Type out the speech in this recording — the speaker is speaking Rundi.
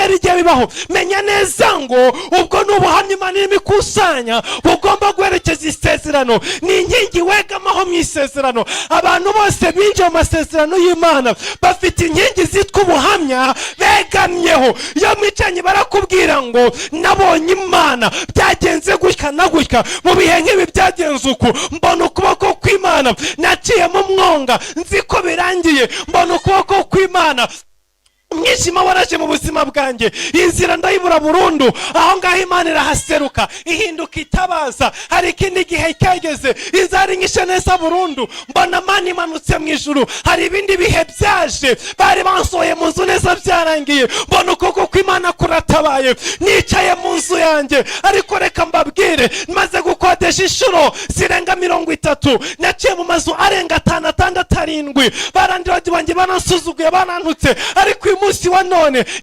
Rero igihe bibaho, menya neza ngo ubwo ni ubuhamya Imana irimo ikusanya bugomba guherekeza isezerano. Ni inkingi wegamaho mu isezerano. Abantu bose binjiye mu masezerano y'Imana bafite inkingi zitwa ubuhamya begamyeho. Iyo mwicanye barakubwira ngo: "Nabonye Imana, byagenze gutya na gutya, mu bihe nk'ibi byagenze uku, mbona ukuboko kw'Imana, naciyemo umwonga nzi ko birangiye, mbona ukuboko kw'Imana, umwijima waraje mu buzima bwanjye, inzira ndayibura burundu, aho ngaho Imana irahaseruka, ihinduka itabaza. Hari ikindi gihe cyageze inzara inyishe neza burundu, mbona Mana imanutse mu ijuru. Hari ibindi bihe byaje bari bansohoye mu nzu neza byarangiye, mbona ukuboko kw'Imana kuratabaye, nicaye mu nzu yanjye." Ariko reka mbabwire, maze gukodesha inshuro zirenga 30, naciye mu mazu arenga atanu, atandatu, arindwi, ba landlord banjye baransuzuguye, barantutse, ariko uyu munsi wa none